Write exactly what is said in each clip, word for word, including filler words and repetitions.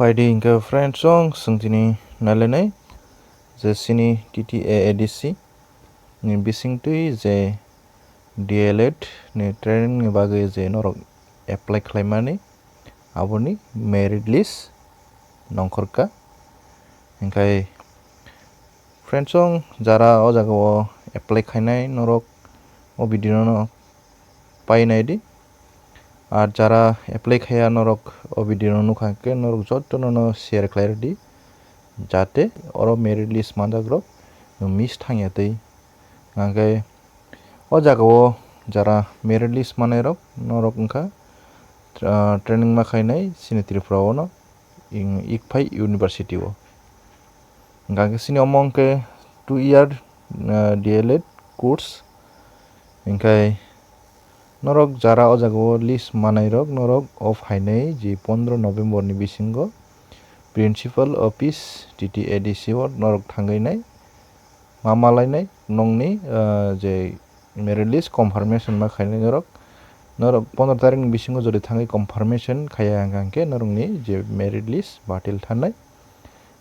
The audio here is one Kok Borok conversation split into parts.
Phaidi hwnkhe friends song, chwng tini nailainai je chini T T A A D C ni bisingtwi je D L Ed ni training ni bagwi je norok apply khlaimani, aboni merit list nongkhorkha. Hwnkhe friends song, jara o jaga o apply khainai norok o video no painai di. Ar jara apply khaiya norok o video no nukha khe norok jotono no share khlai rwdi, jate oro merit list manjak rok miss thangya twi. Hwnkhe o jaga o jara merit list manai rok norok wngkha, ah, training ma khainai chini Tripura o no, in Ikphai University o. Hwnkhe chini omo hwnkhe two year, ah, D L Ed course. Hwnkhe norok jara o jaga o list manai rok norok o phainai je pondro November ni bisingo Principal Office T T A D C o norok thangwi nai ma malainai nongni, ah, je merit list confirmation ma khainai norok, norok pondro tarikh ni bisingo jodi thangwi confirmation khaiya hwnkha hwnkhe norokni je merit list batil thanai.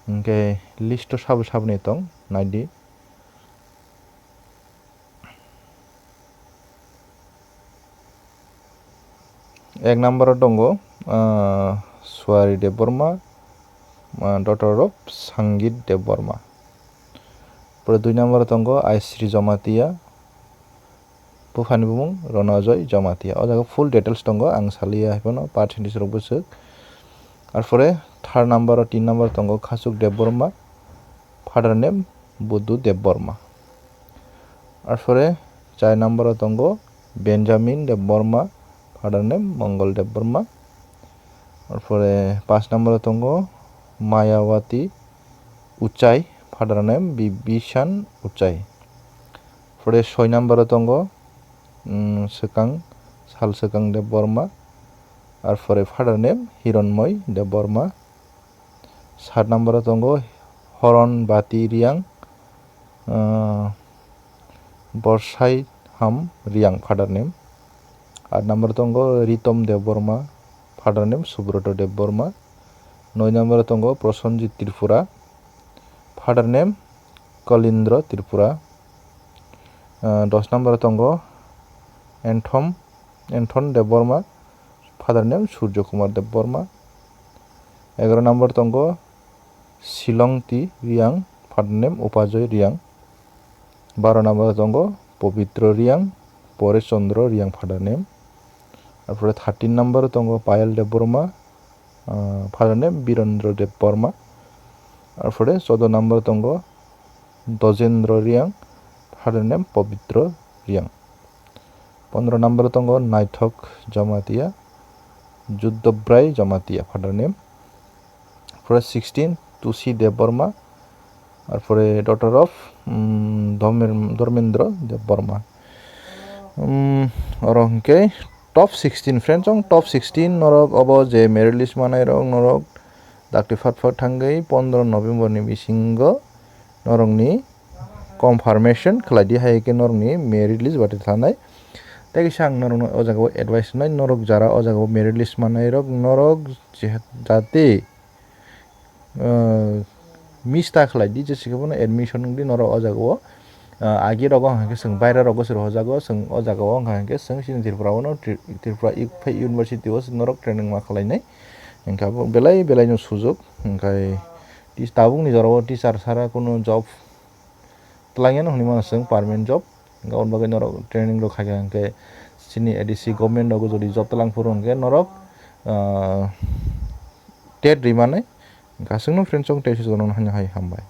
Hwnkhe list o sabo saboni tong naidi. Ek number o tongo, ah, Suari Debbarma, ah, daughter of Sangit Debbarma. Pore dui number o tongo Aisri Jamatia, buphani bumung Ronojoy Jamatia. O jaga full details tongo, ang saliya hai phano, percentage rok bwswk. Arpore third number o, tin number o tongo Khachuk Debbarma, father name Budu Debbarma. Arpore char number o tongo Benjamin Debbarma, father name Mongol Debbarma. Arpore panch number o tongo Mayawati Uchai, father name Bibishan Uchai. Arpore soi number o tongo, mm, Swkang, Sal Swkang Debbarma. Arpore father name Hironmoi Debbarma. Sat number o tongo Horon Bati Riang, ah, Borsai Ham Riang, father name. At number o tongo Ritom Debbarma, father name Subroto Debbarma. Noi number o tongo Prosenjit Tripura, father name Kalindra Tripura. Ah, dos number o tongo Anthom, Anthon Debbarma, father name Surjo Kumar Debbarma. Egaroh number tongo Silongti Riang, father name Upajoy Riang. Baroh number tongo Pobitro Riang, Poresh Chandra Riang, father name. Arpore thirteen number tongo Payal Debbarma, ah, father name Birendra Debbarma. Arpore choudo number tongo Dojendra Riang, father name Pobitro Riang. Pondro number tongo Naithok Jamatia, Juddobrai Jamatia, father name. Arpore sixteen, Tusi Debbarma, arpore daughter of, mm, Dhomer-, Dharmendra Debbarma. Mm, oro hwnkhe top sixteen, friends, ong top sixteen norok obo je merit list manai rok norok dakti phat phat thangwi pondro November ni bisingo norokni confirmation khlai di, hai khe norokni merit list bati thanai. Tei kisa ang norokno o jaga o advice rwnai, norok jara o jaga o merit list manai rok norok je-, jate, ah, miss ta khlai di, jesi khe bono admission wng di norok o jaga o. Ah, agi rogo hwnkha khe chwng baira rogo se rohojago, chwng o jaga o hwnkha khe chwng chini Tripura o no Tri-, Tripura Ikphai University o norok training ma khlai nai. Hwnkha bo belai belai no sujok, hwnkhe tis-, tabuk ni jora o teacher sara kunu job twlang ya no hwnwi mano chwng permanent job. Hwnkhe aboni bagwi norok training rok khaikha hwnkhe chini A D C government rogo jodi job twlang phuru hwnkhe norok, ah, tet rwi manai. Hwnkhe aswkno friends, chwng tei se jotono hanya hai hambai.